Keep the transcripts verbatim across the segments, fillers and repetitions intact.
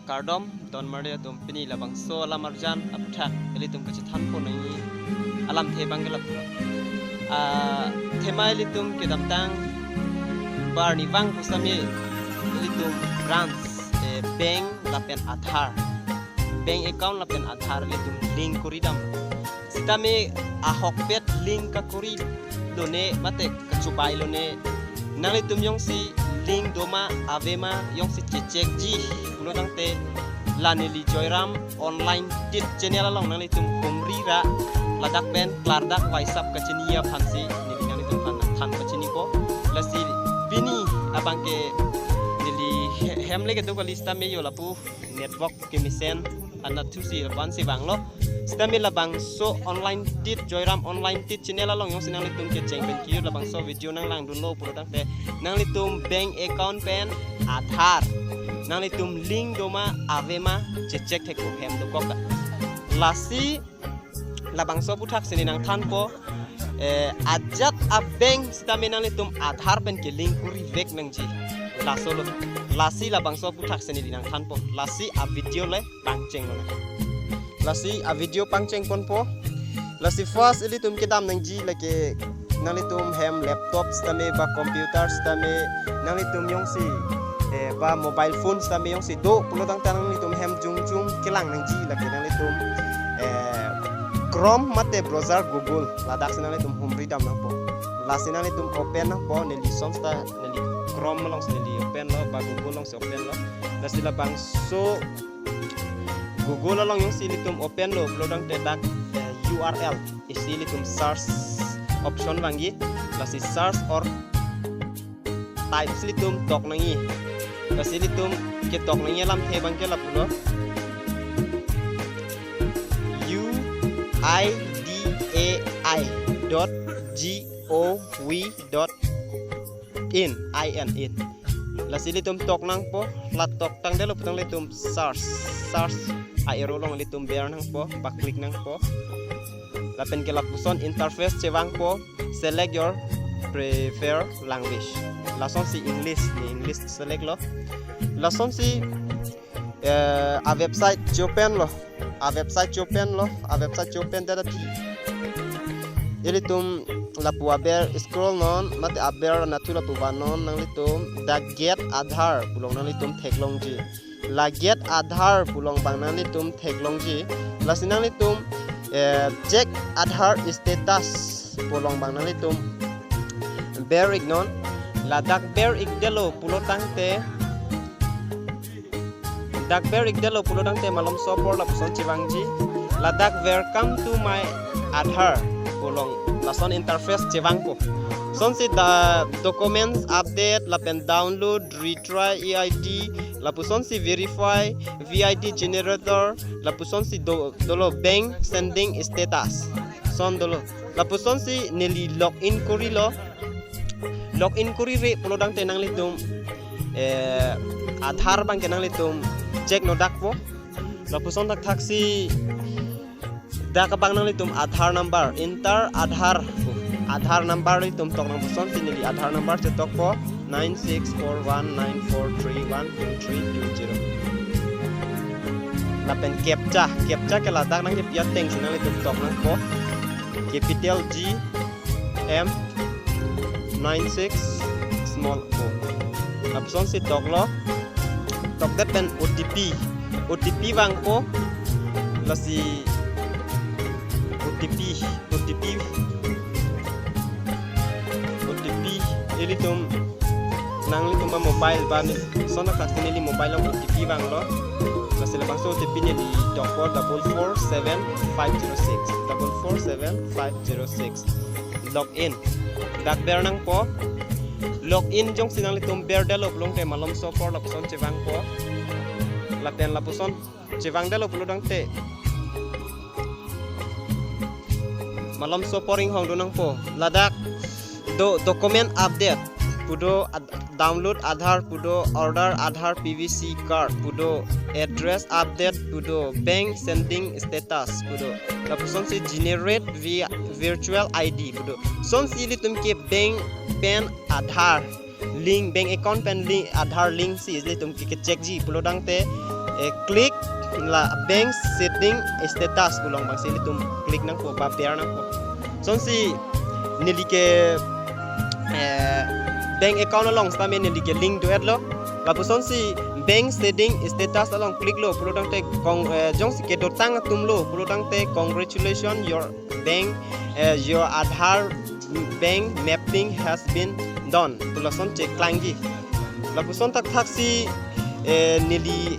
Kardom, don marli atum, pini labangso alam arjan aputhak ilitum kachethanpon nangji alamthe abang ke lapu. Ah, thema ilitum kedamtang bar ni vang pusitame ilitum branch, eh, bank lapen Aadhaar, bank account lapen Aadhaar ilitum link kori dam. Sitame ahokpet link kakori lone mate kachobai lone, nanglitum jongsi link doma avema jongsi chechekji pulo tangte, la neli Joyram Online Teach channel along nanglitum humri ra ladak pen klardak waisap kachini aphansi neli nanglitum aphan nangthan kachinipo. Lasi pini abang ke neli he-, hem le kedo kali sitame yo lapu network kemesen anat thusi lapu-ansi vanglo. Sitame labangso Online Teach, Joyram Online Teach channel along jongsi nanglitum kecheng pen kejut labangso video nanglangdunlo pulo tangte, nanglitum bank account pen Aadhaar nanglitum link doma avema chechek thekpo, hem dokok ta. Lasi labangso aputhak si neli nangthanpo, eh, ajat a-bank sitame nanglitum Aadhaar pen ke-link korivek nangji. Laso lo. Lasi labangso aputhak si neli nangthanpo. Lasi a-video le pangcheng lo na. Lasi a-video pangchengponpo. Lasi first ilitum kedam nangji lake nanglitum hem laptop sitame ba computer sitame nanglitum jongsi, eh, ba mobile phone sitame jongsi do pulo tangte nanglitum hem jongjong kelang nangji lake nanglitum, eh, Chrome mate browser Google, ladaksi nanglitum humri dam nangpo. Lasi nanglitum open nangpo, neli son sita neli Chrome alongsi neli open lo ba Google alongsi open lo. Lasi labangso Google along jongsi ilitum open lo pulo tangte dak, eh, U R L isi ilitum search option vangji, lasi search or types ilitum tok nangji. Lasi ilitum ketok nangji alamthe abang ke lapulo, U I D A I dot G O V dot in, I N, in. Lasi ilitum tok nangpo, la tok tangdetlo putangte ilitum search, search a-arrow along ilitum ber nangpo, ba click nangpo. Lapen ke lapuson interface chevangpo, select your preferred language. Lasonsi English, neli English select lo. Lasonsi, eh, a-website che-open lo. A-website che-open lo, a-website che-open det aphi ilitum lapu aber scroll non, mate aber anat thu lapu van non, nanglitum dak Get Aadhaar pu along nanglitum theklongji. La Get Aadhaar pu along abang nanglitum theklongji. Lasi nanglitum, eh, Check Aadhaar Status pu along abang nanglitum ber-ik non. Ladak ber-ikdetlo pulo tangte, dak ber-ikdetlo pulo tangte malomso apor lapuson chevangji. Ladak Welcome to my Aadhaar pu along lason interface chevangpo. Sonsi the documents update lapen download, retry E I D, lapusonsi verify V I D generator, lapusonsi do, dolo bank sending status. Son dolo. Lapusonsi neli login korilo. Login korire pulo tangte nanglitum, eh, Aadhaar abang ke nanglitum check no dakpo. Lapuson thakthaksi dak abang nanglitum Aadhaar number, enter Aadhaar, Aadhaar number ilitum tok nangpo. Sonsi neli Aadhaar number chetokpo, nine six four one nine four three one two three two zero. Lapen captcha, captcha ke ladak nangkepi atengsi nanglitum tok nangpo. Capital G M nine six small O. Lapusonsi toklo. Tokdet pen O T P, O T P vangpo. Lasi O T P, O T P, O T P ilitum, nanglitum a-mobile ba ne, son akat ke neli mobile along O T P vanglo. Lasi labangso O T P neli tokpo double four seven five zero six, double four seven five zero six. Login. Dak ber nangpo. Login jongsi nanglitum berdetlo pulo tangte malomso apor lapuson chevangpo. Lapen lapuson chevangdetlo pulo tangte malomso apor inghongdun nangpo. Ladak do document update pu do, ad-, download Aadhaar pu do, order Aadhaar P V C card pu do, address update pu do, bank sending status pu do. Lapusonsi generate vi-, virtual I D pu do. Sonsi ilitum ke bank pen Aadhaar link, bank account pen link, Aadhaar link si ilitum ke, kecheckji pulo tangte, eh, click la bank setting status pu along abangsi ilitum click nangpo ba ber nangpo. Lasonsi neli ke, eh, bank account along sitame neli ke link do-etlo. Lapusonsi bank setting status along click lo pulo tangte kong, eh, jongsi kedotang atum lo pulo tangte congratulations, your bank, eh, your Aadhaar bank mapping has been done pu lason cheklangji. Lapuson thakthaksi, eh, neli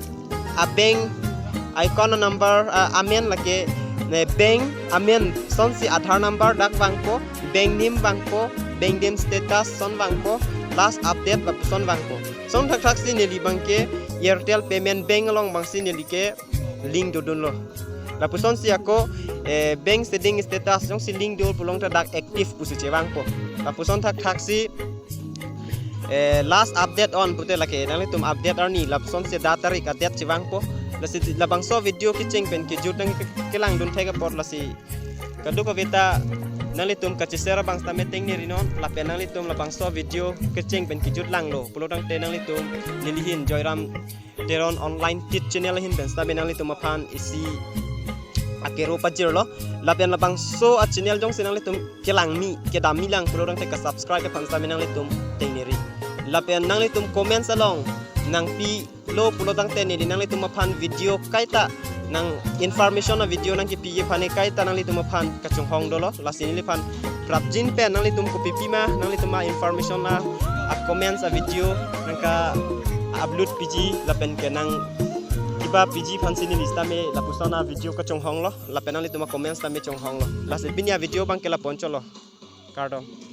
a bank account number, ah, amen lake, eh, bank amen lasonsi Aadhaar number dak vangpo, bank name vangpo, bank name status lason vangpo, last update lapuson vangpo. Lason thakthaksi neli abangke Airtel Payment Bank along abangsi neli ke link dodunlo. Lapusonsi ako, eh, bank setting status jongsi link do pulo tangte dak active pusi chevangpo. Lapuson thakthaksi, eh, last update on pute lake nanglitum update arni lapusonsi da tarik update chevangpo. Lasi labangso video kecheng pen kejut nangke-, kelangdun thek apot lasi kadokave ta nanglitum kache-share abang sitame tengneri non, lapen nanglitum labangso video kecheng pen kejut langlo pulo tangte nanglitum neli ahin Joyram Teron Online Teach Channel ahin pen sitame nanglitum aphan isi akero pajirlo. Lapen labangso a channel jongsi nanglitum kelangmi kedammi lang pulo tangte ka subscribe aphan sitame nanglitum tengneri. Lapen nanglitum comments along nangpilo pulo tangte neli nanglitum aphan video kaita nang information a video nangkepiji aphan kaita nanglitum aphan kachonghong dolo. Lasi neliphan prapjin pen nanglitum kopipi ma nanglitum a information a, a comments a video nangka upload piji lapen ke nangkeba piji aphansi neli sitame lapuson a video kachonghonglo, lapen nanglitum a comments tame chonghonglo. Lasi pini a video abangke lapu-an chotlo. Kardom.